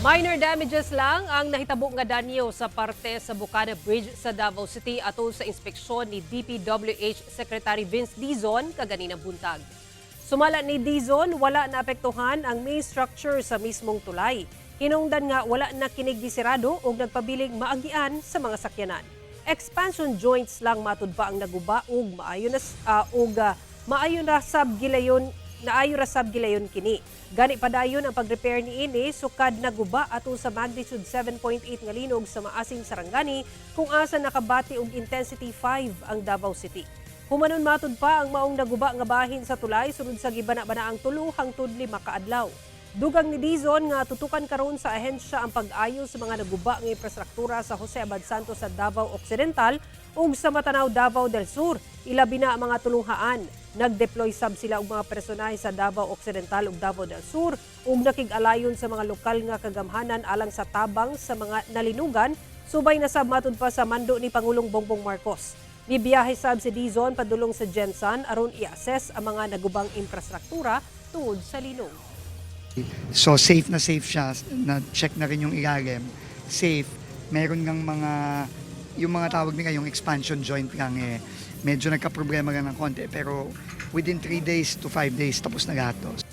Minor damages lang ang nahitabo nga danyo sa parte sa Bucana Bridge sa Davao City atol sa inspeksyon ni DPWH Secretary Vince Dizon kaganinang buntag. Sumala ni Dizon, wala naapektuhan ang main structure sa mismong tulay. Hinungdan nga wala na kini gisirado ug nagpabiling maagian sa mga sakyanan. Expansion joints lang matud pa ang naguba ug maayo na sab gilayon, naayo ra sab gilayon kini. Gani padayon ang pag-repair niini sukad naguba atol sa magnitude 7.8 nga linog sa Maasim, Sarangani, kung asa nakabati og intensity 5 ang Davao City. Humanon matud pa ang maong naguba nga bahin sa tulay sulod sa gibana-banaang 3 hangtod 5 ka adlaw. Dugang ni Dizon nga tutukan karon sa ahensya ang pag-ayo sa mga naguba nga infrastruktura sa Jose Abad Santos sa Davao Occidental ug sa Matanao, Davao del Sur, ilabi na ang mga tulunghaan. Nag-deploy sab sila og mga personahe sa Davao Occidental ug Davao del Sur ug nakig-alayon sa mga lokal nga kagamhanan alang sa tabang sa mga nalinugan, subay na sab matud pa sa mando ni Pangulong Bongbong Marcos. Mibiyahe sab si Dizon padulong sa GenSan aron i-assess ang mga nagubang infrastruktura tungod sa linog. So safe na safe siya, na-check na rin yung ilalim. Safe. Meron ngang mga, yung mga tawag nila, yung expansion joint lang eh, medyo nagka-problema lang ng konti. Pero within 3 days to 5 days, tapos na lahat to.